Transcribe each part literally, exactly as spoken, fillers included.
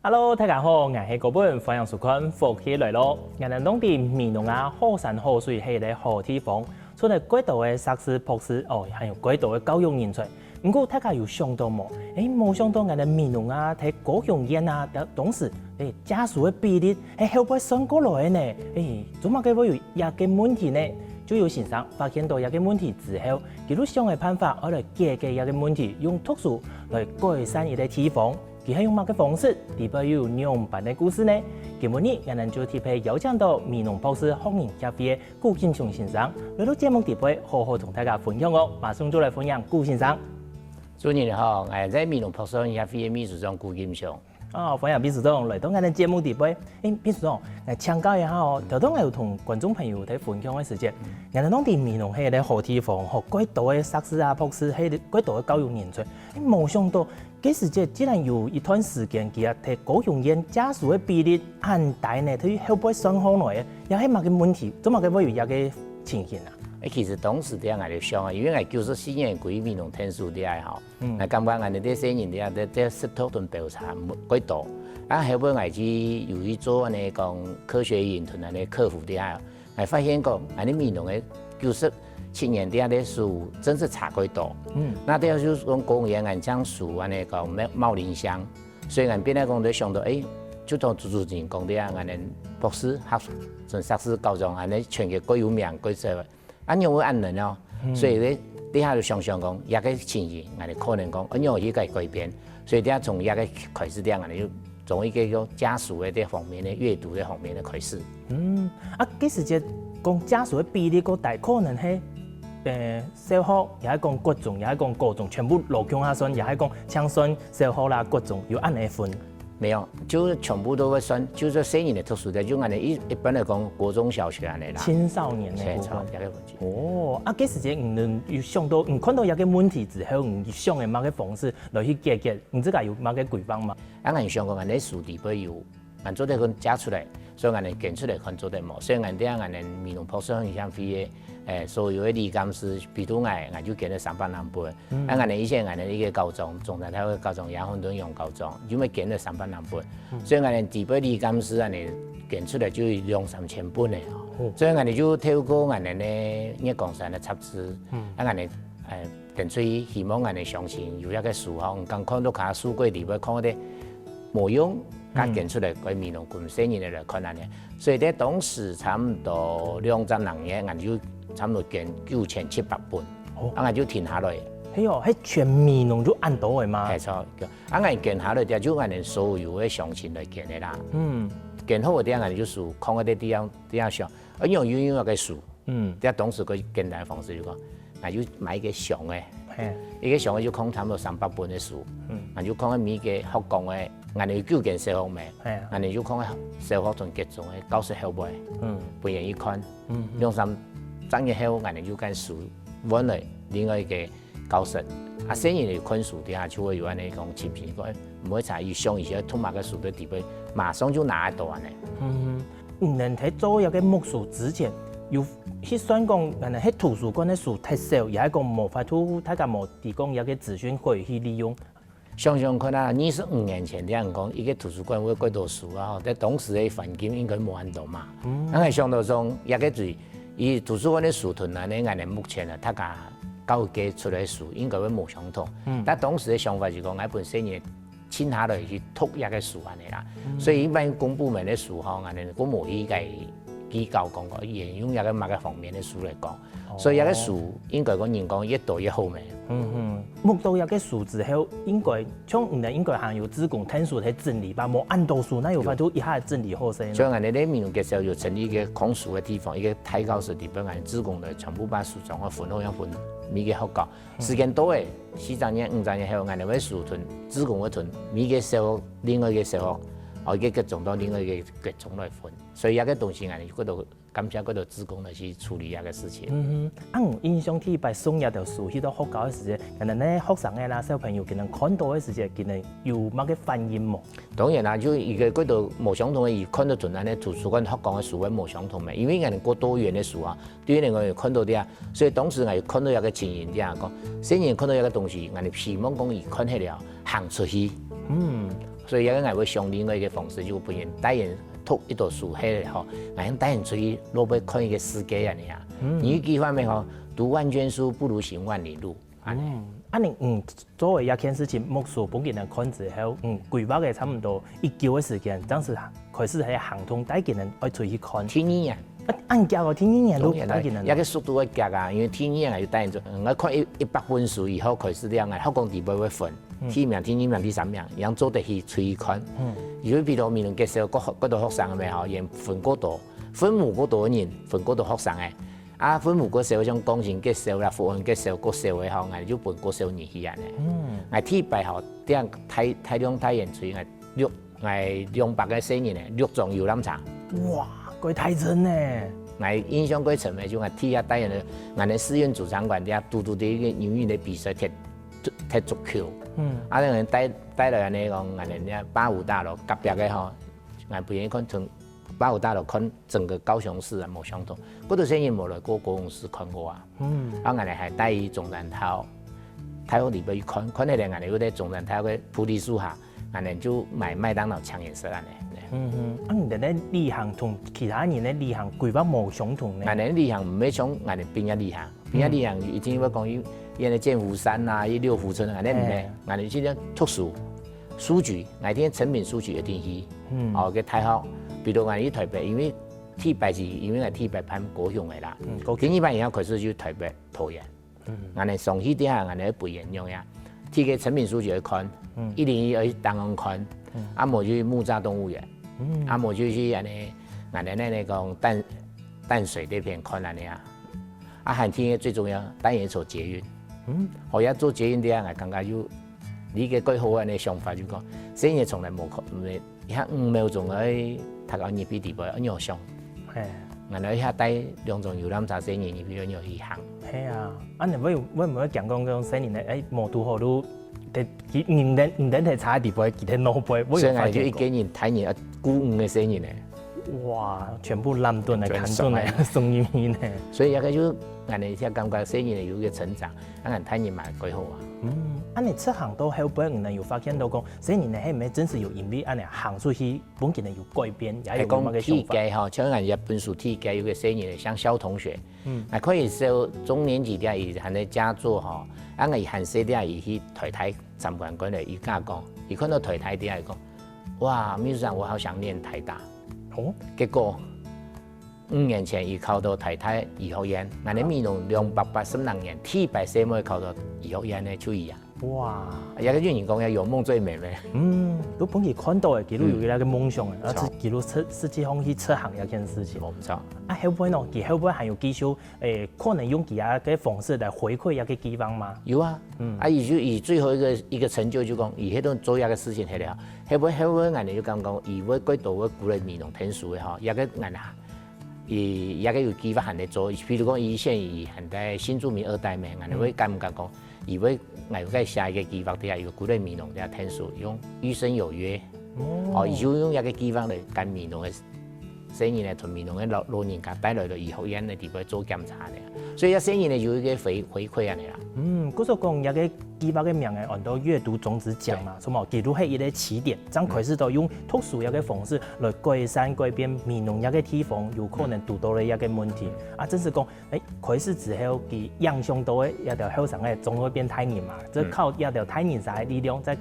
Hello，大家好，𠊎係高本，歡迎收看《福氣來了》。𠊎等當地美濃啊，好山好水係一個好地方，除了蓋多个碩士、博士哦，還有蓋多个教育人才。毋過大家有想到無？誒，無想到𠊎等美濃啊，在高雄縣啊，當時誒借書个比例係後背算過來个呢。誒，做麼个會有這個問題呢？就有先生發現到這個問題之後，佢就想个辦法，愛來解決這個問題，用讀書來改善一個地方。 佢係用麼个方式？底背又有仰般个故事呢？今晡日，𠊎等就特別邀請到美濃博士學人協會个古錦松先生，來到節目底背，好好同大家分享哦。馬上就來歡迎古先生。主持人好，𠊎係美濃博士學人協會个秘書長古錦松。哦，歡迎秘書長來到𠊎等節目底背。誒，秘書長，來請教一下哦，頭頭𠊎有同觀眾朋友在分享个時節，𠊎等當地美濃係一個好地方，吼，蓋多个碩士啊、博士，係蓋多个教育人才。誒，無想到 該時節，竟然有一段時間，佢啊，在高雄縣借書个比例恁低呢，佢後背算好來个，也係麼个問題？做麼个會有這個情形啊？誒，其實當時這樣𠊎就想啊，因為𠊎九十四年歸美濃𢯭手這下吼，嗯。𠊎感覺𠊎等這些人這下，這，這識讀同標差蓋多。啊，後背𠊎去有去做恁呢講科學營同恁呢客服這下， 𠊎發現講，𠊎等美濃个九十七年底个書真係差蓋多。嗯。那這就係講公園𠊎將書恁呢講茂茂林鄉，所以𠊎變來講就想到，誒，就同朱主任講的啊，𠊎等博士、學士、碩士、高中，恁呢全國蓋有名蓋多。啊，仰會恁樣哦？嗯。所以呢，這下就想想講，這個情形，𠊎等可能講，仰會去改改變。 所以這下從這個開始，這下𠊎等就從一個叫借書个這方面个閱讀這方面个開始。嗯，啊，該時節講借書个比例較大，可能係，呃，小學，也係講國中，也係講高中，全部摎共下算，也係講淨算小學啦、國中，有恁呢分。沒有，就是全部都會算，就是細人仔讀書个，就𠊎等一，一般來講，國中小學恁呢啦。青少年个部分。係，差不多這個分級。哦，啊，該時節你有想到，你看到這個問題之後，你想个麼个方式 來去解決，你自家有麼个規劃嗎？啊，𠊎想講，𠊎等書底背有，𠊎做得講借出來，所以𠊎等捐出來看做得無。所以𠊎等𠊎等美濃博士學人協會个，誒，所有个理監事，比如𠊎，𠊎就捐了三百零本。嗯。啊，𠊎等以前𠊎等一個高中，中山大學个高中，也很多用高中，因為捐了三百零本。嗯。所以𠊎等底背理監事恁呢捐出來就有兩三千本个哦。哦。所以𠊎等就透過𠊎等个月光山个雜誌，嗯。啊，𠊎等，誒， 等於希望𠊎等鄉親有一個書吼，你講看到較書櫃裡背看到無用，嗯。加捐出來，該美濃歸細人仔來看恁呢。所以在當時差不多兩三年，𠊎就差不多捐九千七百本，哦。啊，𠊎就停下來。係哦，係全美濃就恁多个嗎？係，著。啊，𠊎捐下來，就𠊎等所有个鄉親來捐个啦。嗯。捐好个，𠊎就書，看个地方，地方想，啊，用用用个書。 嗯。在當時个簡單个方式就講，𠊎就買一個箱仔，嘿。一個箱仔就放差不多三百本个書，嗯。𠊎就放在每個學校个，𠊎等有九間小學咩，嘿。𠊎等就放在小學同國中个教室後背，嗯。分人去看，嗯，嗯。兩三，三日後，𠊎等就將書換來另外一個 教室。啊，細人仔看書底下就會有恁呢講情形，講，誒，毋會差，佢想一下，讀麼个書在底背，馬上就拿得到恁呢。嗯，你等在做這個目書之前，有去算講，可能係圖書館个書忒少，也係講無法度，大家無提供這個資訊可以去利用。想想看啊，二十五年前，你人講一個圖書館會幾多書啊？吼，在當時个環境應該無恁多嘛。嗯。𠊎想到講，這個最，以圖書館个書同恁呢，𠊎等目前啊，大家 教育界出來个書應該會無相同。嗯。但當時个想法就講，𠊎分細人靜下來去讀這個書恁呢啦。嗯。所以一般公部門个書吼，𠊎等都無去該計較講講，沿用這個麼个方面个書來講。哦。所以這個書應該講人講越多越好咩。嗯哼，目到這個書之後，應該像你等應該還有志工𢯭手在整理吧，無恁多書，哪有法度一下整理好勢呢？所以𠊎等在美濃國小有成立一個看書个地方，一個大教室裡背，𠊎等志工來全部把書 總共分好樣分每個學校。時間到咧，四隻月、五隻月後，𠊎等會書同，志工會同每個小學，另外一個小學，哦，一個國中到另外一個國中來分。所以這個東西，𠊎等過多感謝過多志工來去處理這個事情。嗯哼，啊，你印象第一擺送這條書去到學校个時節，可能呢學生个啦、小朋友，佢等看到个時節，佢等有麼个反應無？ 當然啦，就一個過多無相同个，佢看到同恁呢圖書館學校个書會無相同个，因為𠊎等過多元个書啊，對𠊎等講有看到這，所以當時𠊎有看到一個情形這講，細人看到一個東西，𠊎等希望講佢看忒了，行出去。嗯。所以這個𠊎會想另外一個方式，就分人帶人讀一本書，係吼，𠊎用帶人出去外背看一個世界恁樣啊。你有句話無吼，讀萬卷書不如行萬里路。嗯，恁樣，嗯，做了這件事情，目前分佢等看之後，嗯，規劃个差毋多一久个時間，正式開始係行動，帶佢等愛出去看。第二年。啊，恁遽哦，第二年就當然啦，帶佢等。這個速度會遽啊，因為第二年就帶人出，嗯，𠊎看一，一百本書以後開始了，𠊎學校裡背會分，第一名、第二名、第三名，樣做得去出去看。嗯。因為比如美濃國小，過，過多學生个吼，也分過多，分母過多个人，分過多學生个。 啊，分母國小像光興國小啦、福安國小、國小个吼，𠊎就分國小二去恁樣。嗯。𠊎第一擺吼，這樣大，大量帶人出去，𠊎六，𠊎兩百個細人呢，六張遊覽車。哇，過大陣呢！𠊎印象過深个，就𠊎第一下帶人个，𠊎个四院主場館底下，堵堵在一個游泳个比賽踢，踢足球。嗯。啊，那人帶，帶來恁樣講，𠊎个八五大樓隔壁个吼，𠊎分人看成 八五大樓看整個高雄市啊，無相同。過多細人無來過高雄市看過啊。嗯。啊，𠊎等還帶去中山大學，大學裡背去看，看起來𠊎等又在中山大學个菩提樹下，𠊎等就買麥當勞請人食恁樣。嗯哼，啊，你等个旅行同其他人个旅行規劃無相同呢？𠊎等旅行毋會像𠊎等畢業旅行，畢業旅行一定會講去，去那劍湖山啊，去六福村啊，𠊎等毋係，嘿。𠊎等去那讀書。 書局，𠊎聽誠品書局一定去。嗯。哦，个大學，比如𠊎去台北，因為第一擺係，因為𠊎第一擺辦高雄个啦。嗯，高雄。第二擺以後開始就台北、桃園。嗯。𠊎等上去底下，𠊎等去北園用呀，去个誠品書局去看，嗯。一零一愛去東岸看，嗯。啊無就去木柵動物園，嗯。啊無就去恁樣，𠊎等那，那講淡，淡水這片看恁樣啊。 啊，還聽最重要，帶人坐捷運。嗯。好，也坐捷運這樣啊，感覺有，你一個過好恁樣想法就講，細人從來無可，毋會，一下五秒鐘而已，讀到入去裡背，恁樣想。嘿。然後一下帶兩種遊覽車細人入去，恁樣去行。嘿啊，啊，你會，會毋會講講這種細人呢？哎，無堵好路，得，佢，你等，你等在車裡背，佢在路背，我有發現過。所以𠊎就一個人，帶人啊，顧五個細人呢。 哇，全部攬等个、全部扛等个，送入去呢。所以這個就𠊎等一下感覺細人有一個成長，啊，𠊎等大人嘛過好啊。嗯，啊，你出行到後背，你有發現到講，細人呢，係毋係真實有因為恁樣行出去，分佢等有改變，也有麼个想法？係講第一屆吼，像𠊎這本書第一屆有個細人，像蕭同學，嗯。啊，可以說中年級的，佢還在家做吼，啊，𠊎還細个，佢去台大參觀過咧，佢跟我講，佢看到台大的，佢講，哇，秘書長，我好想念台大。 哦。結果，五年前佢考到台大醫學院，𠊎等美濃兩百八十零年，第一擺細妹考到醫學院个就佢啊。哇。這個有人講呀，有夢最美咩？嗯，都分佢看到个，佢都有一個夢想个，嗯。而且佢都實，實際上去執行這件事情。無錯。啊，後背呢，佢後背還有繼續，誒，可能用其他个方式來回饋這個計畫嗎？有啊。嗯。啊，佢就，佢最後一個，一個成就就講，佢這種做這個事情係了， 後尾，後尾𠊎等就感覺，佢會過多會鼓勵美濃𢯭手个吼，這個𠊎啊，佢這個有計畫還在做，比如講以前佢還在新住民二代咩，𠊎等會感覺講，佢會，𠊎會寫一個計畫底下，有鼓勵美濃个𢯭手，用《與生有約》，哦，佢就用這個計畫來跟美濃个細人呢，同美濃个老，老人家帶來到醫學院个地方做檢查个。所以這細人呢，有一個回，回饋恁樣啦。嗯，故所講，這個 計畫个名个安到閱讀種子獎嘛，嗯。所以嘛，佢都係一個起點，正開始到用讀書這個方式來改善、改變美濃這個地方有可能堵到个一個問題。啊，正式講，誒，開始之後，佢影響到个這條後生个總會變大人嘛，這靠這條大人儕个力量再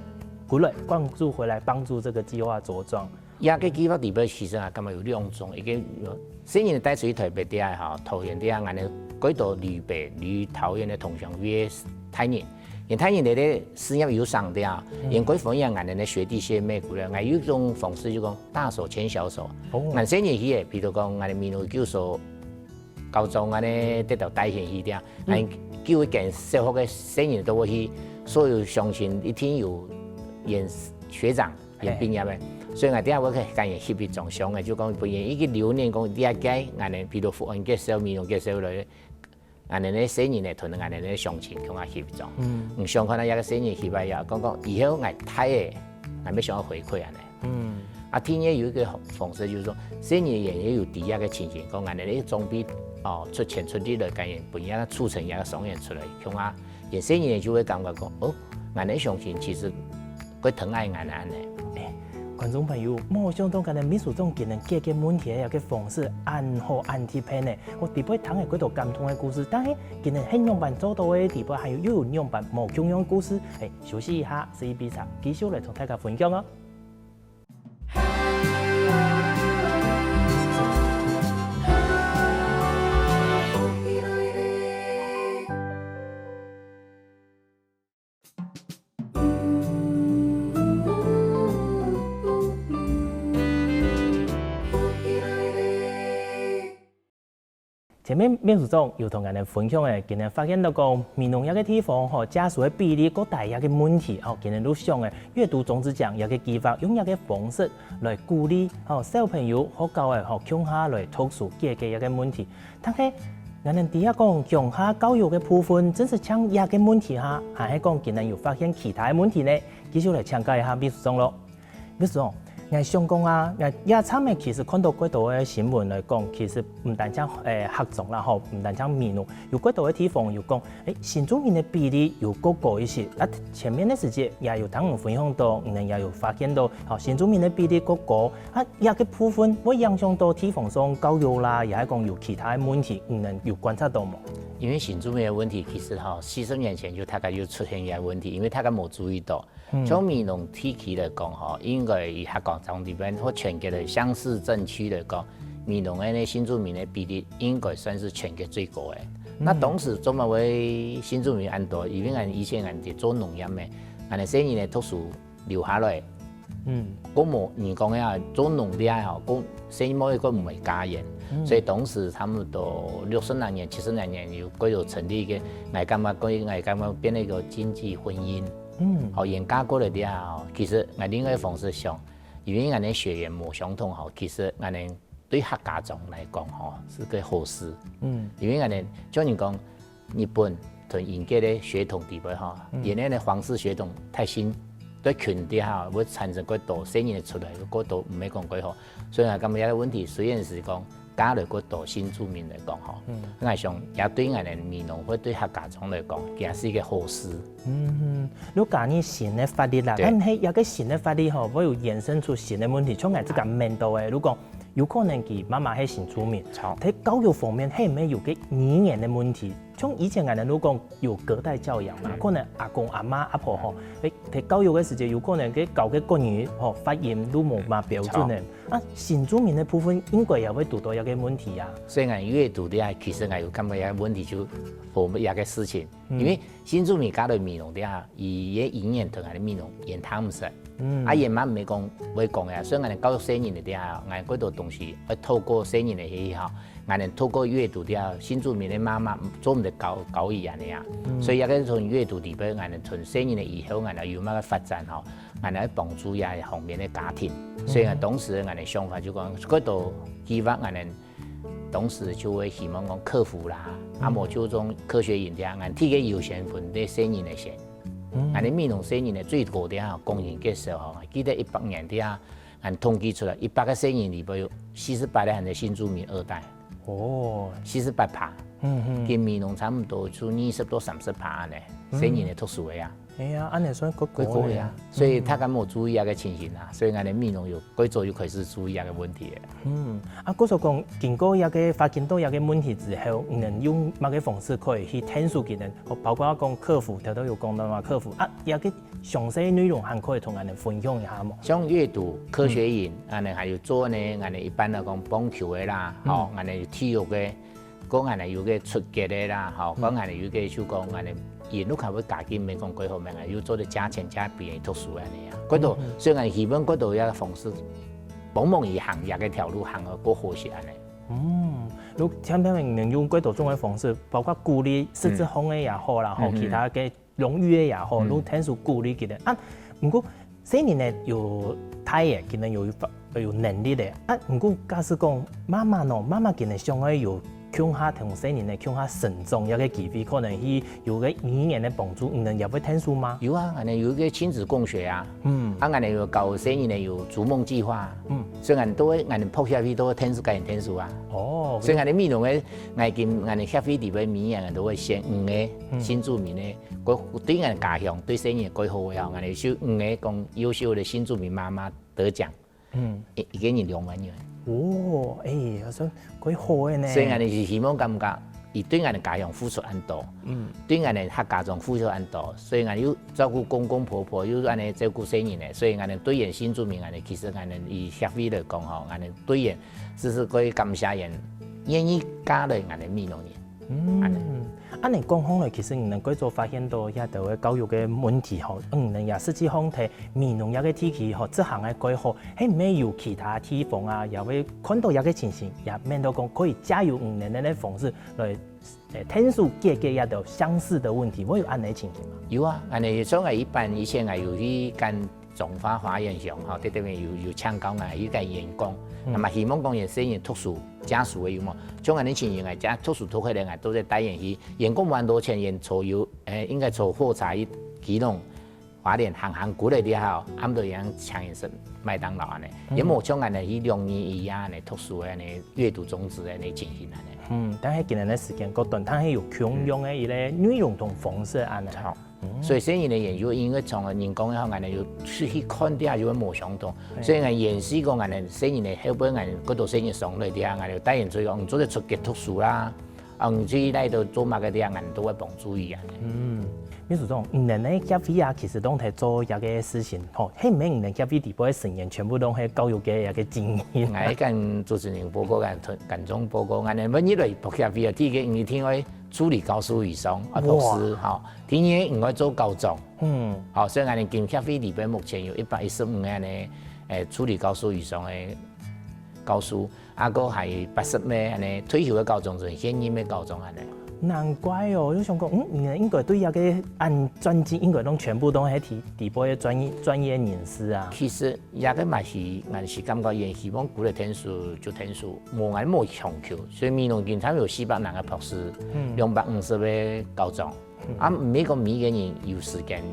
過來關注回來，幫助這個計畫茁壯。 這個計畫裡背其實啊，感覺有兩種，一個有細人帶出去台北底下吼，桃園底下，𠊎等過多旅北、旅桃園个同鄉約大人，因大人在這事業有成底下，嗯。因過歡迎𠊎等个學弟學妹過來，𠊎有一種方式就講大手牽小手。哦。𠊎細人去个，比如講𠊎等美濃救所 高中恁呢，得到帶先去个，嗯。𠊎救一間小學个細人都會去，所有鄉親一定有演學長、演畢業个，嘿。所以𠊎等下會去跟佢翕一張相个，就講分佢一個留念，講這屆𠊎等，比如福安國小、美濃國小來，𠊎等个細人呢，同𠊎等个鄉親共下翕一張。嗯。你想看啊，這個細人翕啊，也講講以後𠊎大个，𠊎乜想要回饋恁呢。 嗯。啊，第二有一個方式就是說，細人也有知這個情形，講𠊎等个長輩，哦，出錢出力來，跟人分這個促成這個商業出來，像啊，有細人就會感覺講，哦，𠊎等鄉親其實會疼愛𠊎等恁呢。誒，觀眾朋友，無想到𠊎等秘書長今日解決問題个這個方式恁好恁特別呢！𠊎底背聽个幾多感動个故事，但係今日係仰般做到个？底背還有又有仰般無共樣个故事？欸，休息一下，食一杯茶，繼續來同大家分享哦。 前面秘書長有同𠊎等分享个，今日發現到講，美濃這個地方吼，借書个比例過低這個問題吼，今日就想个閱讀種子獎這個計畫，用這個方式來鼓勵吼小朋友、學校个吼共下來讀書，解決這個問題。但係，𠊎等知啊講，鄉下教育个部分，正式淨這個問題哈，還係講今日有發現其他个問題呢？繼續來請教一下秘書長咯。 秘書長，𠊎想講啊，𠊎這站仔其實看到幾多个新聞來講，其實毋單淨欸客庄啦吼，毋單淨美濃，有幾多个地方有講，欸新住民个比例有過高一息。啊前面个時節也有聽你分享到，你等也有發現到，吼新住民个比例過高，啊這個部分會影響到地方上教育啦，也係講有其他个問題，你等有觀察到無？因為新住民个問題，其實吼四十年前就大概有出現這個問題，因為大家無注意到。 像美濃地區來講吼，應該以客庄庄裡面或全國个鄉市鎮區來講，美濃个新住民个比例應該算係全國最高个。該當時做麼个會新住民恁多？因為𠊎以前𠊎係做農業个，𠊎細人仔讀書留下來，嗯，過無人講呀，做農業吼，過細人仔過毋會嫁人，所以當時差不多六十來年、七十來年有過有成立个，𠊎感覺過𠊎感覺變成一個經濟婚姻。 嗯，吼，人嫁過來了後，其實𠊎另外个方式想，因為𠊎等血緣無相同吼，其實𠊎等對客家庄來講吼係個好事。嗯，因為𠊎等像人講，日本同英國个血統底背吼，嗯，原來个皇室血統太深，對近底下會產生過多細人出來，過多毋係講過好。所以𠊎感覺這個問題雖然係講 嫁來過多新住民來講吼，𠊎想也對𠊎等美濃或對客家庄來講，也係一個好事。嗯，如果加入新个法律啦，對，但係這個新个法律吼，會有衍生出新个問題，像𠊎自家面對个，如果有可能佢媽媽係新住民，在教育方面係毋係有個語言个問題？像以前𠊎等如果有隔代教養嘛，可能阿公阿媽阿婆吼，欸，在教育个時節有可能佢教个國語吼發音都無麼標準个。 啊新住民个部分應該也會堵到這個問題啊。所以𠊎閱讀這下，其實𠊎有感覺這個問題就和這個事情，因為新住民嫁來美濃這下，佢个語言同𠊎等美濃也談毋成。啊佢嘛毋係講會講个，所以𠊎等教育細人仔這下，𠊎過多東西愛透過細人仔去吼，𠊎等透過閱讀這下，新住民个媽媽做毋得教教佢恁樣啊。所以這個從閱讀裡背，𠊎等從細人仔以後，𠊎等有麼个發展吼， 𠊎等愛幫助這方面个家庭。所以𠊎當時𠊎等想法就講，過多計畫𠊎等當時就會希望講客服啦，啊無就種科學營這，𠊎等第一個優先分對細人仔先。𠊎等美濃細人仔最高个吼，工人介紹吼，記得一百年个，𠊎等統計出來，一百個細人裡背有四十八個還係新住民二代。 哦，四十八趴，嗯嗯，跟美濃差不多就二十到三十趴呢，細人仔讀書个啊。哎呀，恁樣算過高个啊。所以大家無注意這個情形啊，所以𠊎等美濃有過早就開始注意這個問題个。嗯，啊，故所講，經過這個發現到這個問題之後，你等用麼个方式可以去𢯭手佢等？包括講客服，頭頭有講到嘛，客服啊，這個 詳細个內容還可以同𠊎等分享一下無？像閱讀、科學營，恁樣還有做呢，恁樣一般來講棒球个啦，吼，恁樣有體育个，講恁樣有个出擊个啦，吼，講恁樣有个就講恁樣，因為較會家境，毋係講幾好命啊，有做得借錢借別人讀書恁樣啊。過多，所以𠊎希望過多个方式，幫忙佢行這個條路行个過好勢恁樣。嗯，如前面能用過多種个方式，包括鼓勵實質上个也好啦，吼，其他个 榮譽个也好，攏𢯭手鼓勵佢等。啊，毋過細人仔有大个，佢等有有能力个。啊，毋過假使講媽媽喏，媽媽佢等想愛有共下同細人仔共下成長一個機會，可能去有個語言个幫助，你等也會𢯭手嗎？有啊，𠊎等有一個親子共學啊，嗯，啊，𠊎等有教細人仔有逐夢計畫，嗯，所以𠊎等都會，𠊎等拍協會都會𢯭手，教人𢯭手啊。哦，所以𠊎等美濃个，𠊎今，𠊎等協會裡背每年都會選五個新住民个 過對𠊎家鄉對細人个過好个吼，𠊎等就五個講優秀个新住民媽媽得獎，嗯，一一個人兩萬元。哦，哎，我說幾好个呢。所以𠊎等是希望感覺，佢對𠊎等家鄉付出恁多，嗯，對𠊎等客家庄付出恁多，所以𠊎等又照顧公公婆婆，又恁樣照顧細人仔，所以𠊎等對佢新住民，𠊎等其實𠊎等以協會來講吼，𠊎等對佢只是可以感謝佢願意嫁來𠊎等美濃人。嗯，恁樣講起來，其實你等過早發現到這兜个教育个問題吼，嗯，你等也實際上在美濃這個地區吼，執行个過好，係毋係有其他地方啊，也會看到這個情形，也面對講可以借由你等个方式來，呃，𢯭手解決這兜相似个問題，會有恁樣个情形嗎？有啊，恁樣像𠊎一般以前𠊎有去跟 彰化花蓮鄉吼，在這邊有有請教𠊎一個員工，嗯，那麼希望講佢細人讀書，借書个有無？像𠊎等親人啊，借讀書讀起來，𠊎都在帶佢去，員工無恁多錢，佢坐有，誒，應該坐火車去基隆、花蓮行行過來了後，暗到佢請佢食麥當勞恁樣，嗯，也無像𠊎等去兩年以下恁樣讀書个恁樣閱讀種子个恁樣情形恁樣。嗯，但係今日个時間過短，但係有共樣个一個內容同方式恁樣。好。 所以細人个研究，因為從人講个話，𠊎等有出去看底下就會無相同。所以𠊎延續講，𠊎等細人个後背，𠊎等過多細人上來底下，𠊎等帶佢出去，講做得出國讀書啦，啊，去來到做麼个底下，𠊎等都會幫助佢啊。嗯，秘書長，你等个協會啊，其實都在做這個事情吼，係毋係你等協會底背个成員全部都係教育个一個精英？𠊎跟主持人報告，跟跟眾報告，𠊎等每日來博協會啊，第一個一定愛 助理教師以上，啊，博士，吼。第二，你愛做校長，嗯，吼，所以𠊎等今協會裡背目前有一百一十五個呢，誒，助理教師以上个教師，啊，還有八十個恁樣退休个校長，就現任个校長恁樣。難怪哦，我就想講，嗯，你應該對這個恁專精，應該都全部都係底底背个專業專業人士啊。其實 這個嘛係，𠊎係感覺佢希望鼓勵𢯭手就𢯭手，無𠊎無強求，所以美濃經常有四百零個博士，兩百五十個校長，啊，毋係講每個人有時間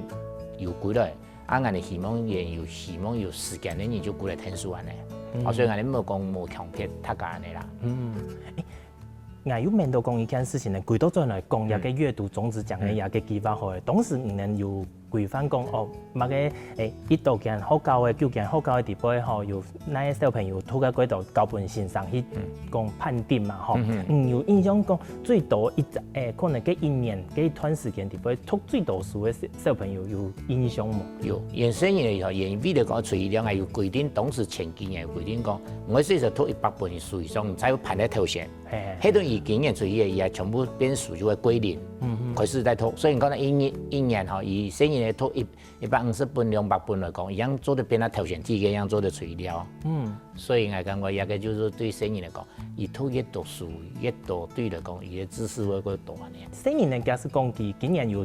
有鼓勵，啊，𠊎希望佢有希望有時間个人就鼓勵𢯭手恁樣，啊，所以𠊎無講無強迫大家恁樣啦。嗯，誒，𠊎又面對講一件事情呢，回到轉來講，這個閱讀種子獎个這個計劃好了，當時你等有 規範講，哦，麼个，誒，一到間學校个，九間學校个底背吼，有哪個小朋友讀个過多，交分先生去講判定嘛，吼。嗯，有印象講最多一，誒，可能該一年，該一段時間底背讀最多書个小小朋友有印象無？有，原先个吼，因為來講，除了講有規定，當時前幾年有規定講，每個學生讀一百本書以上，才有排在頭前。 嘿，嘿。該段佢今年出去个，佢也全部變書就會歸零，嗯，嗯。開始再讀。所以你看到一年，一年吼，佢細人仔讀一，一百五十本、兩百本來講，佢正做得變到頭前第一個，佢正做得出去了。嗯。所以𠊎感覺這個就係對細人來講，佢讀越多書，越多對來講，佢个知識會過多恁樣。細人仔假使講佢今年有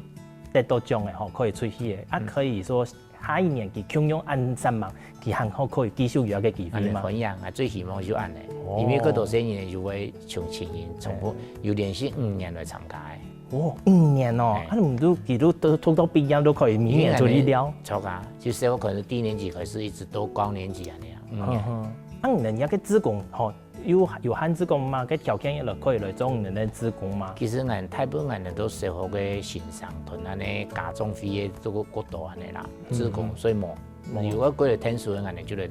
得到獎个吼，可以出去个，啊，嗯。可以說 下一年佢共樣恁煞猛，佢還好可以繼續有一個機會嘛。恁樣歡迎啊，最希望就恁樣，哦。因為過多細人就會像情形重複，嘿。有連續五年來參加个。哦，五年哦，嘿。啊，你們都，佢都，都讀到畢業都可以明年出去了。因為恁樣，著啊，就係有可能低年級開始一直到高年級恁樣啊，五年。嗯哼。啊，你們該個志工吼， 有，有限制講嘛，該條件來可以來做你等个志工嘛？其實𠊎大部分𠊎等都小學个先生同恁呢家長會个做過過多恁呢啦，嗯。志工，所以無，無。如果過來𢯭手个𠊎等就來。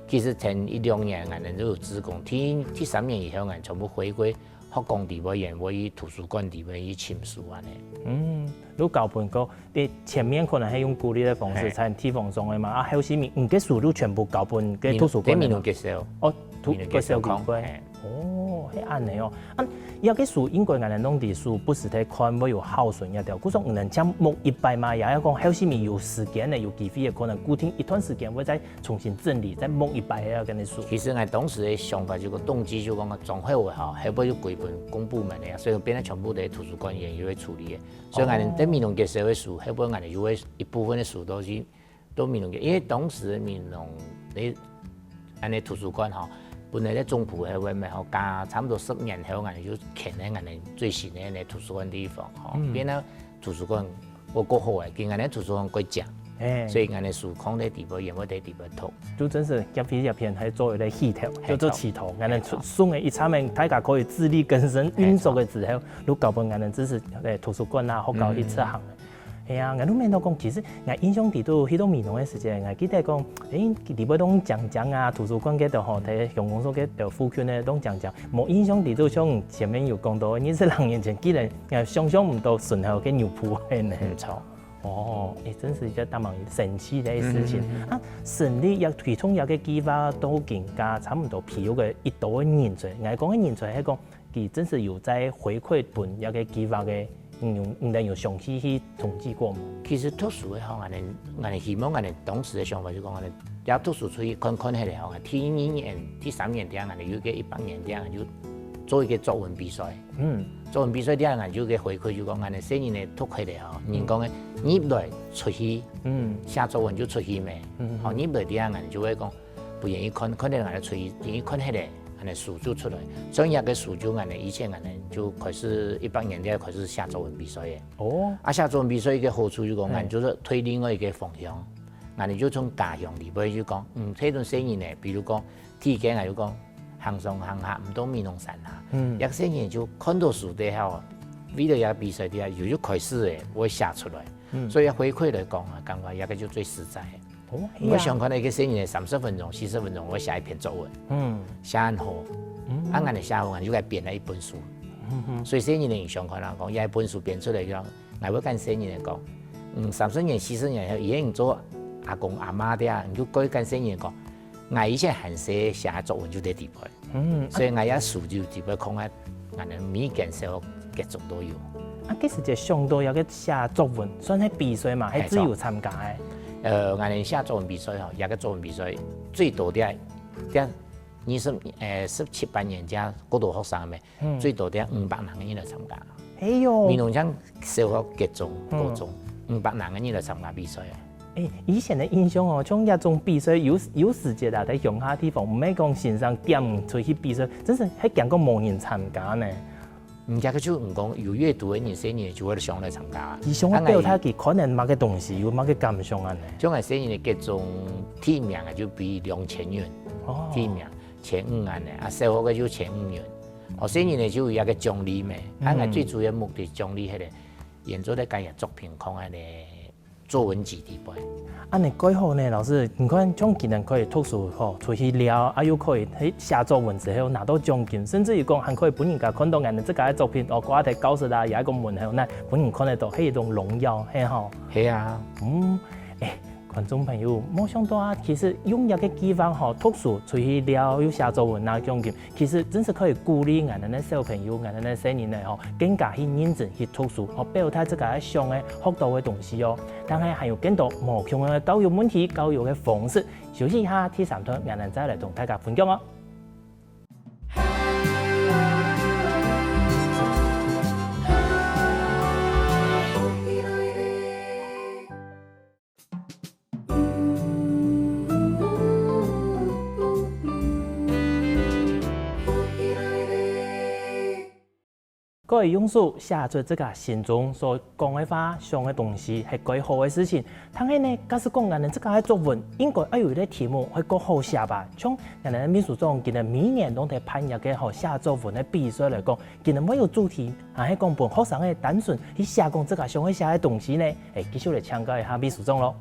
其實前一兩年𠊎等就有志工，第，第三年以後𠊎等全部回歸學校底背，也會去圖書館底背去尋書恁呢。嗯，有交分過 對，前面可能係用鼓勵个方式，嘿。在地方上个嘛，啊，後續面，嗯，該書就全部交分該圖書館个嘛。美濃結社。哦，圖，美濃結社結社有關。嘿。哦，係恁呢哦。啊，這個書應該𠊎等弄在書不時在看，會有孝順一條。故所你等像目一擺嘛，也愛講後續面有時間个，有機會个，可能固定一段時間會再重新整理，再目一擺个恁呢書。其實𠊎當時个想法就講，動機就講，總會有好，後背就歸分公部門个呀，所以變成全部都係圖書館員就會處理个。 所以𠊎等在美濃結社个書，後尾𠊎等又會一部分个書都係到美濃結，因為當時美濃个恁呢圖書館吼，本來在中埔後尾嘛吼，加差不多十年後，𠊎等就遷來𠊎等最新个恁呢圖書館地方吼，嗯。變到圖書館會過好个，今𠊎等圖書館過靚，嘿。所以𠊎等書囥在底背，也會在底背讀。就真係這片這片還做一個起頭，嘿，就做起頭，𠊎等出，嘿，送个一層面，大家可以自力更生，嘿，運作个時候， 就交分𠊎等知識，誒，圖書館啊，學校去執行个。係啊，𠊎都愐到講，其實𠊎印象裡肚，去到美濃个時節，𠊎記得講，欸，裡背當靚靚啊，圖書館該兜吼，在鄉公所該兜附近个當靚靚，無印象裡肚像前面有講到，二十零年前，竟然𠊎想像毋到順後个牛埔係呢。毋錯。哦，欸，真係一件當神奇个事情。啊，成立也推動這個計畫到今下差毋多培育个一多个人才。𠊎講个人才係講， 佢真實有在回饋分這個計畫个，嗯，有，你有詳細去統計過無？其實讀書个吼，𠊎等，𠊎等希望𠊎等當時个想法就講，𠊎等也讀書出去看看係咧吼，第二年、第三年這樣，𠊎等有一個一百年這樣，就做一個作文比賽。嗯。作文比賽這樣，𠊎就有個回饋就講，𠊎等細人仔讀起來吼，人講个入來出去，嗯。寫作文就出去咩。嗯。吼，入來這樣，𠊎就會講， 不願意看，看到𠊎出去，願意看係咧，恁呢書就出來。專業个書就恁呢，以前恁呢就開始一百年代開始寫作文比賽个。哦。啊，寫作文比賽一個好處就講，嗯。𠊎就係推另外一個方向，𠊎就從家鄉裡背就講，嗯，這種細人呢，比如講，第一個𠊎就講，行上行下，毋到美濃山下。嗯。這個細人就看到書底下，為了這比賽底下，有就開始誒，會寫出來。嗯。所以回饋來講啊，感覺這個就最實在。 哦，係啊。𠊎想看到一個細人仔三十分鐘、四十分鐘，會寫一篇作文，嗯。寫恁好，嗯。啊，𠊎就寫好，𠊎就來編了一本書。嗯哼。所以細人仔想看啊，講，這一本書編出來以後，𠊎會跟細人仔講，嗯，三十年、四十年以後，佢已經做阿公阿嬤个啊，你就過去跟細人仔講，𠊎以前還細寫作文就在裡背。 嗯，所以𠊎也書就基本上啊，𠊎等每間小學各中都有。啊，其實這上到這個寫作文，算係比賽嘛，係自由參加个？呃，𠊎等寫作文比賽吼，這個作文比賽最多的，這二十，呃，十七八年這過多學生咩，嗯。最多的五百零個人來參加。哎喲。美濃鄉小學、國中、嗯。高中，五百零個人來參加比賽啊。 欸，以前个印象哦，像這種比賽有，有時節啊，在鄉下地方，毋係講先生點出去比賽，真係還驚講無人參加呢。人家个就毋講有閱讀个人，細人就會想來參加。佢想要表達佢可能麼个東西，有麼个感想恁呢。像𠊎細人个國中第一名啊，就分兩千元，哦。第一名，千五恁呢，啊，小學个就千五元。哦，細人呢就有一個獎勵咩，啊，嗯。𠊎最主要目的獎勵係咧，演奏咧，佢个作品看恁呢， 作文集裡背。恁呢蓋好呢，老師，你看，像今日可以讀書吼，出去尞，啊，又可以去寫作文之後拿到獎金，甚至於講還可以分人家看到𠊎等自家个作品，哦，掛在教室啊，也係講門口，該分人看得到，係一種榮耀，係吼。係啊。嗯，欸，觀眾朋友，無想到啊，其實用這個計畫吼，讀書出去尞，又寫作文拿獎金， 其實真係可以鼓勵𠊎等个小朋友、𠊎等个細人仔吼，更加去認真去讀書，吼，表達自家个想个、學到个東西哦。但係還有更多無共樣个教育問題、教育个方式，休息一下，第三段𠊎等再來同大家分享哦。 可以用手寫出自家心中所講个話、想个東西，係蓋好个事情。但係呢，假使講𠊎等自家个作文，應該愛有一個題目，會較好寫吧。像𠊎等秘書長今日每年攏在辦一個吼寫作文个比賽來講， 今日會有主題，還係講分學生仔單純去寫講自家想愛寫个東西呢？欸，繼續來請教一下秘書長囉。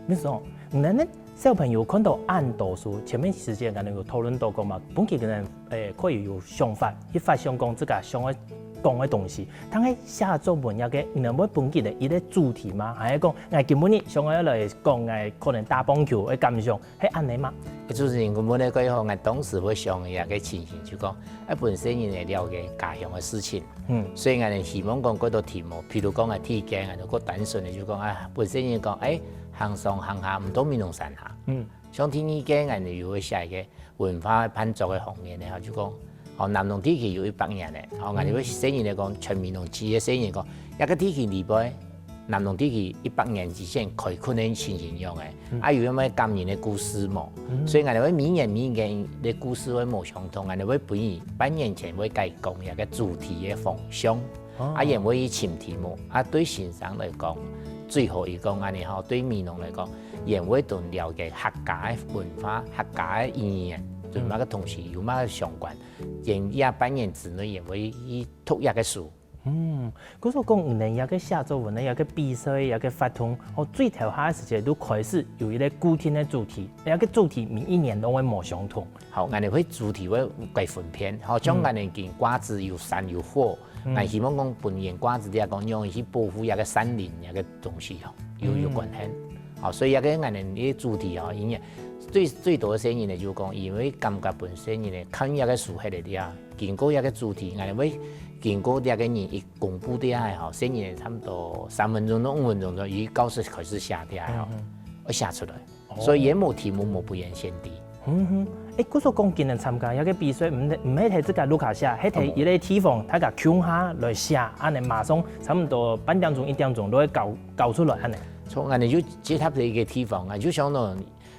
秘書長，你等个小朋友看到恁多書，前面時間𠊎等有討論到講嘛，分佢等，欸，可以有想法，去發想講自家想愛講个東西。但係寫作文這個，你等會分佢等一個主題嗎？還係講，𠊎今晡日想愛來講，𠊎可能打棒球个感想， 係恁呢嗎？主持人，𠊎問个蓋好，𠊎當時會想个一個情形，就講，啊，分細人仔了解家鄉个事情。嗯。所以𠊎等希望講，蓋多題目，譬如講啊，第一個，𠊎等較單純个，就講啊，分細人講，欸，行上行下，毋到美濃山下。嗯。像第二個，𠊎等又會寫一個文化辦桌个方面个，就講， 哦，南投地區有一百年了。哦，𠊎等會細人仔講，全美濃區个細人講，這個地區裡背，南投地區一百年之前開墾个情形樣仔，啊，有麼个感人个故事無？所以𠊎等會每年每年个故事會無相同，𠊎等會分佢半年前會改講這個主題个方向，啊，也會去尋題目，啊，對先生來講，最好佢講恁呢吼，對美濃來講，也會多了解客家个文化、客家个語言，對麼个東西有麼个相關。 也這半年之內也會去讀這個書，嗯，故所講，你等這个寫作文呢，這个比賽，這个活動，哦，最頭下个時節都開始有一个固定个主題，這个主題每一年都會無相同。好，𠊎等會主題會改分篇，好，像𠊎等今掛紙有山有火，𠊎希望講分年掛紙這講，用去保護這个山林這个東西吼，有有關係。好，所以這个𠊎等个主題吼，因為最最多个細人呢，就講，因為感覺本身呢，看這个書係个啊，經過這个主題，𠊎等會經過這个人一公布這下吼，細人呢差不多三分鐘到五分鐘左右，佢教室開始寫這下吼，會寫出來。所以也無題目，無不言先知。嗯哼，誒，故所講今日參加這个比賽，毋毋係在自家屋下寫，係在一个地方，大家共下來寫，恁呢馬上差不多半點鐘、一點鐘都會搞搞出來恁呢。從恁呢就接合在一个地方啊，就相當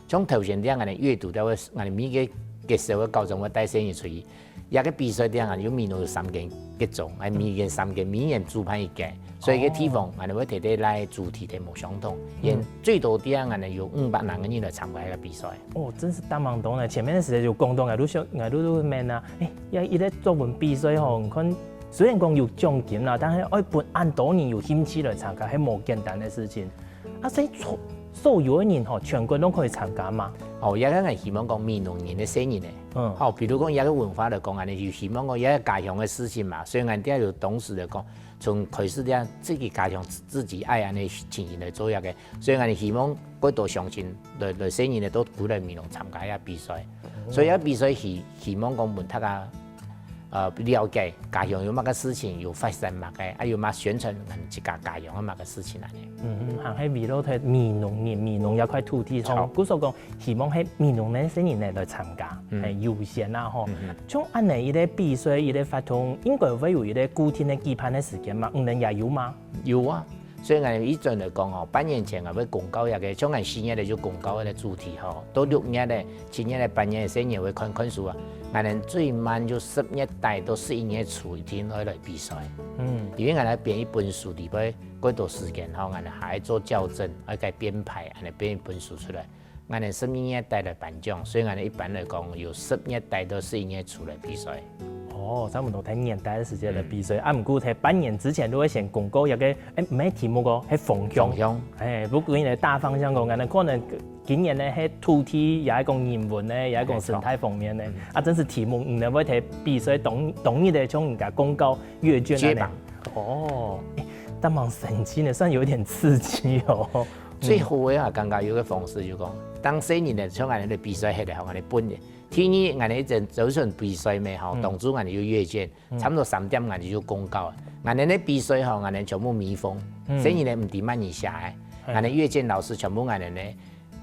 像頭先這樣恁呢閱讀，在會恁呢每个个時候个高中會帶細人出去，這个比賽這樣啊，有每年有三間集中，哎，每間三間，每年主辦一間，所以个地方恁呢會特別來主題个無相同，也最多這樣恁呢有五百零个人來參加這个比賽。哦，真是當忙多呢。前面个時間有講到，𠊎都想，𠊎都都問啊，誒，這一个作文比賽吼，你看雖然講有獎金啦，但係愛分恁多人有興趣來參加，係無簡單个事情。啊，所以所所有个人吼，全國都可以參加嘛？哦，這个𠊎希望講每農人个細人呢，嗯，好，比如講這个文化來講，恁呢就希望講這个家鄉个事情嘛，所以𠊎等有當時來講，從開始這樣自己家鄉自己愛恁呢情形來做這个，所以𠊎希望過多鄉親來來細人呢都鼓勵美濃參加這比賽，所以這比賽希希望講分大家呃了解家鄉有麼个事情，有發生麼个，啊有麼宣傳自家家鄉个麼个事情恁呢。嗯，還係圍繞在美濃人、美濃這塊土地上，故所講希望係美濃个細人呢來參加，係優先啊吼。像恁呢一个比賽、一个活動，應該會有一个固定个舉辦个時間嘛？你等也有嗎？有啊，所以𠊎以前來講吼，半年前𠊎會公告一个，像𠊎四月个就公告个主題吼，到六月个、七月个、八月个細人會看看書啊。𠊎等最慢就十月底到十一月初一定愛來比賽。嗯，因為𠊎等編一本書裡背，過多時間吼，𠊎等還愛做校正，愛改編排，恁呢編一本書出來。 𠊎等十二月底來頒獎，所以𠊎等一般來講有十月底到十一月初來比賽。哦，差不多在年底个時間來比賽，啊毋過在半年之前都會先公告一个，誒，毋係題目哦，係方向。方向。誒，不過呢大方向講，𠊎等可能今年呢係土地，也係講人文呢，也係講生態方面呢，啊真係題目，你等會在比賽當當日个像人家公告閱卷恁呢。哦，誒，當蠻神奇呢，算有點刺激哦。 最好个啊，感覺有个方式就講，當細人呢，像恁呢比賽歇个吼，恁呢分个。第二，恁呢一陣就算比賽咩吼，當中恁呢有閱卷，差不多三點恁呢就公告啊。恁呢个比賽吼，恁呢全部密封，細人呢毋知麼人寫个，恁呢閱卷老師全部恁呢呢，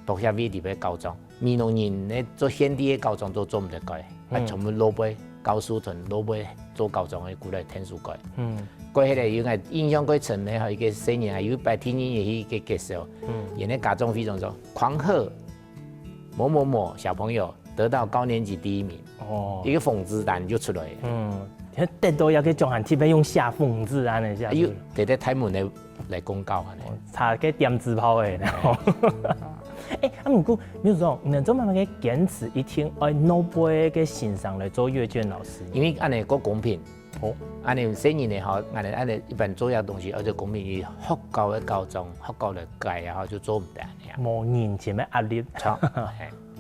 到下位裡背校正。美濃人呢做現地个校正都做毋得改。 啊全部落尾，教書團落尾做校正个過來𢯭手改。嗯，過後來有𠊎印象過深个吼，一个細人啊，有一擺第二日去个結束，嗯，因為家長非常說，狂賀某某某小朋友得到高年級第一名，哦，一个紅字單就出來了。嗯，得到一个獎項，特別用寫紅字單个，哎呦，得得大門个來公告恁呢。哦，差个點紙炮个。 誒，啊毋過，比如說，你做麼个堅持一定愛落尾个先生來做閱卷老師？因為恁呢較公平。哦，恁呢細人呢吼，恁呢恁呢一般做這東西，愛做公平，學校个校正，學校來改啊，就做毋得恁呢啊。無人情个壓力。著，係。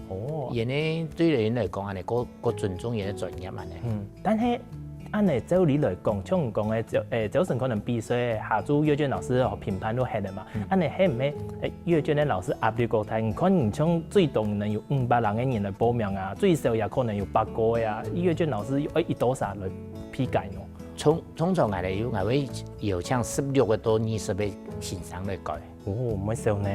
哦，因為對人來講，恁呢較較尊重人个專業恁呢。嗯，但係 恁呢照理來講，像你講个朝誒朝晨可能比賽下晝閱卷老師吼評判都歇个嘛，恁呢係毋係誒閱卷个老師壓力較大？你看你像最多能有五百零个人來報名啊，最少也可能有百个个啊，閱卷老師愛一多儕來批改喏？通通常𠊎兜有𠊎會邀請十六个到二十个先生來改。哦，毋會少呢。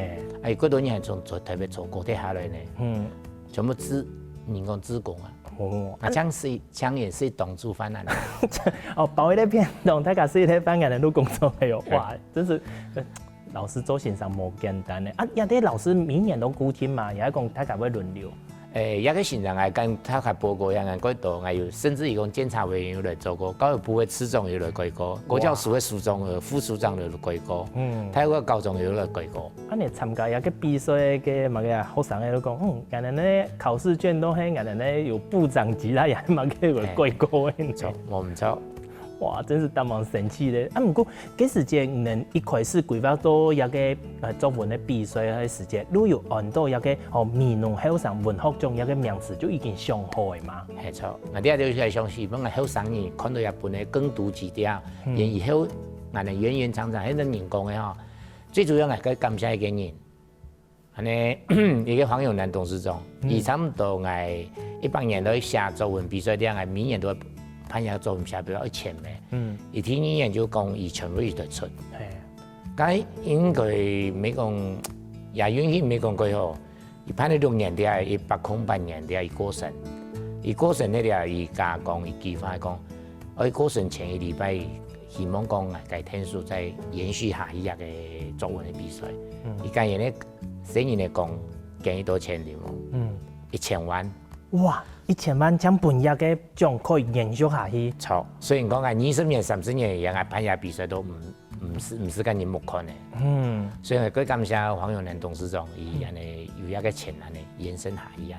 誒，過多人還從台北坐高鐵下來呢。嗯，全部自人工自工啊。哦，啊，恁樣係 請也係當煮飯啊。哦，包一个便當，大家食一个飯，恁呢都工作个哦，哇，真是，呃，老師做先生無簡單呢。啊，這兜老師每年都固定嘛，也係講大家會輪流？誒，這个先生來跟大家報告，也恁過多，還有甚至於講監察委員有來做過，教育部个次長有來改過，國教署个署長、副署長有來改過，嗯，大學个校長有來改過。 恁呢參加這个比賽个麼个啊，學生仔都講，嗯，𠊎等呢考試卷都係𠊎等呢有部長級啦，也麼个有改過个呢。著，無毋著。哇，真係當蠻神奇个。啊，毋過，該時節你等一開始規劃做這个，呃，作文个比賽个時節，就有安到這个，哦，美濃後生文學獎這个名字就已經想好个嘛？係著，𠊎這就係想希望𠊎後生人看到這本个共讀幾條，嗯。因為以後𠊎等源遠長長，該个人講个吼，最主要𠊎該感謝一个人， 恁呢，一个黃永南董事長，嗯。佢差毋多𠊎一百年都會寫作文比賽，這樣𠊎每年都會辦一个作文比賽，比如一千个。嗯。佢第二年就講佢全部佢都出。係。該應該無講，也允許無講過吼，佢辦了六年了，一百空八年了，佢過身。佢過身了，佢家講，佢計劃講，愛過身前一禮拜，希望講𠊎該天數再延續下去這个作文个比賽。嗯。佢家人呢， 細人仔講，捐幾多錢對無？嗯。一千萬。哇，一千萬正分這个獎可以延續下去。著，雖然講啊，二十年、三十年以後啊，辦這比賽都毋，毋係，毋係恁人目看个。嗯。所以𠊎感謝黃永南董事長，佢恁呢有這个錢恁呢延伸下去恁呢。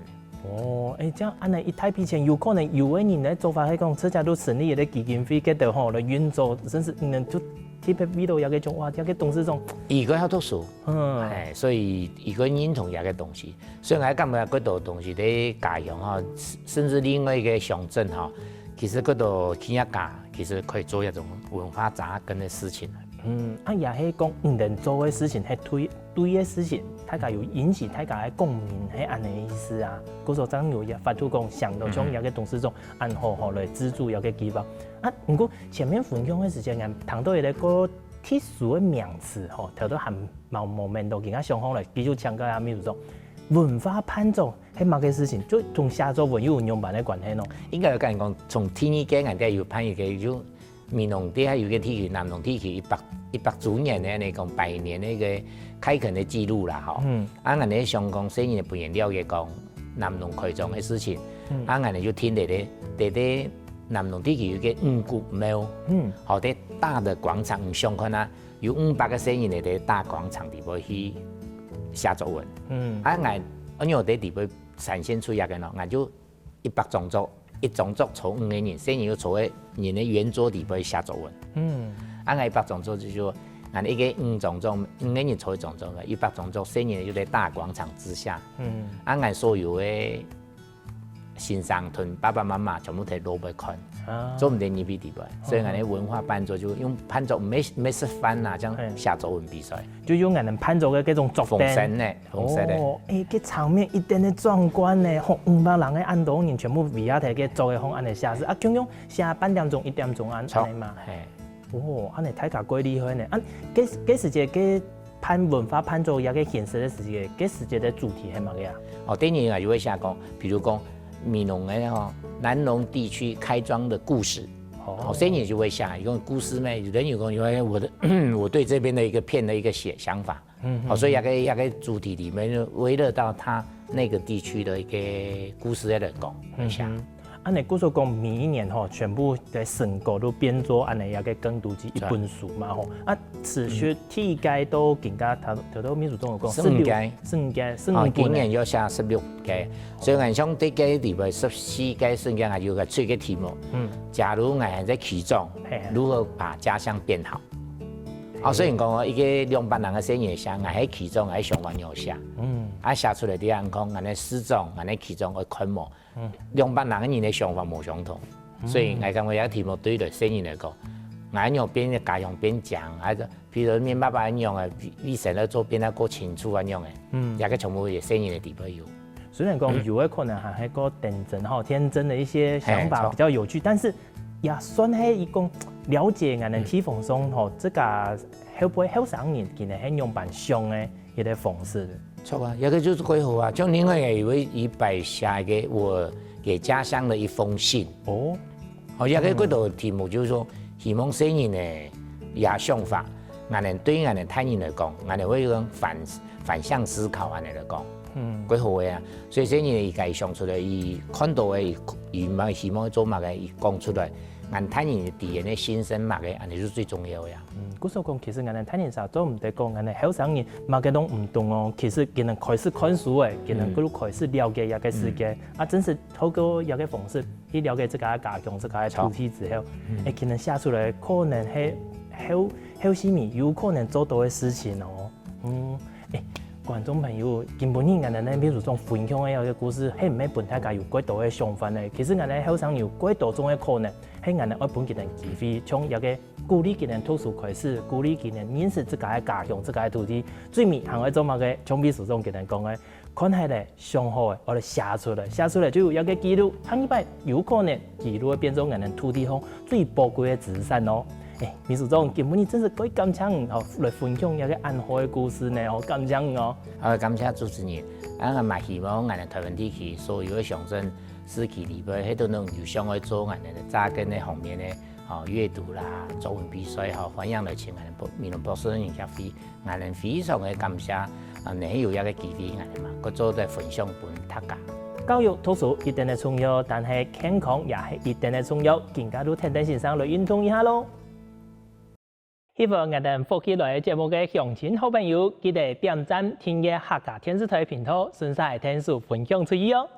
哦，欸，這樣恁呢一大筆錢，有可能有个人个做法係講，自家都成立一个基金會，該兜吼來運作，甚至你等就特別為了這个獎，哇，這个董事長。佢个好讀書， 嗯。欸，所以佢个認同這个東西。所以𠊎感覺幾多東西在家鄉吼，甚至另外一个鄉鎮吼，其實幾多企業家其實可以做這種文化扎根个事情。嗯，啊，也係講你等做个事情係對，對个事情，大家有引起大家个共鳴，係恁呢个意思啊。故所正有也發出講想到像這个董事長恁好好來資助這个計畫。啊，毋過前面分享个時間，𠊎聽到一个个特殊个名詞吼，頭都還無，無面到，今下想好來，繼續請教一下秘書長，文化辦桌係麼个事情？就同寫作文又有仰般个關係呢？應該有講，從第二屆𠊎等有辦一个，就美濃地下有一个地區，南投地區一百，一百周年个，恁呢講百年个一个開墾个記錄啦，吼。嗯。啊，𠊎等想講，細人仔分人了解講，南投開張个事情。嗯。啊，𠊎等就定在咧，在，在南投地區有一个五穀廟，嗯。吼，在大个廣場，你想看啊， 有五百个細人仔在大廣場底背去寫作文。嗯。啊，𠊎，𠊎仰在底背展現出這个呢，𠊎就一百張桌，一張桌坐五个人，細人仔就坐在人个圓桌底背寫作文。嗯。啊，𠊎一百張桌就說，𠊎一个五張桌，五个人坐一張桌，一百張桌，細人仔就在大廣場之下。嗯。啊，𠊎所有个 先生同爸爸媽媽全部在路背看，啊。做毋得入去底背。所以𠊎等文化辦桌就用辦桌，毋係，毋係食飯啊，這樣寫作文比賽。就用𠊎等辦桌个該種桌燈。豐盛呢，豐盛呢。哦，欸，該場面一定个壯觀呢，吼，五百人个恁多人全部圍啊在該桌个方恁呢寫字，啊，共樣寫半點鐘、一點鐘啊，著，恁呢嘛。係。 哦，恁呢大家過厲害呢。啊，該，該時節該辦文化辦桌這个形式个時節，該時節个主題係麼个啊？哦，等於啊，就會寫講，比如講，美濃个吼，南投地區開張的故事。哦。哦，細人就會寫，有个故事咩？有人有講，有人我的，我對這邊的一个片的一个寫，想法。 嗯哼。哦，所以這个，這个主題裡面就圍繞到他那个地區的一个故事在講，嗯哼。一下。恁呢，故所講每一年吼，全部个成果都變做恁呢一个共讀及一本書嘛吼。啊，持續第一屆到今下，頭，頭頭秘書長有講，十六，十五屆。十五屆，十五屆，哦，今年又寫十六屆。所以𠊎想這个裡背十四屆，十五屆，𠊎有个出个題目。嗯。假如𠊎還在其中，嘿。如何把家鄉變好？ 哦，雖然講哦，一个兩百人个細人仔寫，𠊎係其中，𠊎想法有寫。嗯。啊，寫出來个人講，𠊎个師長，𠊎个其中个看無。嗯。兩百人个人个想法無相同。嗯。所以𠊎感覺這个題目對於細人來講，𠊎仰變个家鄉變靚，還係譬如面爸爸恁樣个，為，為神而做變得過清楚恁樣个。嗯。這个全部係細人个底背有。雖然講有个可能還係過天真吼，天真的一些想法比較有趣，嘿，著。但是 也算係一種了解𠊎等地方上吼，這个後輩後生人今日係仰般想个一个方式。著啊，這个就係幾好啊，像另外一位一百下一个我給家鄉的一封信。哦。哦，這个幾多題目就是說，希望細人仔个想法，𠊎等對𠊎等大人來講，𠊎等會用反，反向思考恁呢來講，嗯。幾好个啊。所以細人仔佢家己想出來，佢看到个，佢，佢嘛希望做麼个，佢講出來， 𠊎等大人知𠊎等个心聲麼个，恁仔就最重要个啊。嗯，故所講，其實𠊎等大人儕做毋得講，𠊎等後生人麼个攏毋懂哦。其實佢等開始看書誒，佢等就開始了解這個世界，啊，正係透過這個方式去了解自家个家鄉、自家个土地之後，誒，佢等寫出來可能係後後世人有可能做到个事情哦。嗯，誒，觀眾朋友，今晡日𠊎等呢，秘書長分享个這個故事，係毋係分大家有較多个想法呢？其實𠊎等後生有較多種个可能，係𠊎等愛分佢等機會，從這個 鼓勵佢等讀書開始，鼓勵佢等認識自家个家鄉、自家个土地，最尾還愛做麼个？像秘書長佢等講个，看下咧，想好个，愛來寫出來，寫出來就有一個記錄，下一擺有可能記錄會變做𠊎等土地上最寶貴个資產哦。誒，秘書長，今晡日真係蓋感謝你哦，來分享這個恁好个故事呢哦，感謝你哦。好，感謝主持人。啊，𠊎嘛希望𠊎等臺灣地區所有个鄉鎮、市區裡背，係都能有想愛做𠊎等个扎根个方面个 吼，閱讀啦、作文比賽吼，歡迎來尋𠊎等美濃博士論園協會，𠊎等非常个感謝，啊，能有這個機會，𠊎等嘛，過做得分享分大家。教育讀書一定个重要，但係健康也係一定个重要，今下就跈等先生來運動一下咯。喜歡𠊎等福氣來个節目个鄉親好朋友，記得點讚、訂閱客家電視台頻道，順續同手分享出去哦。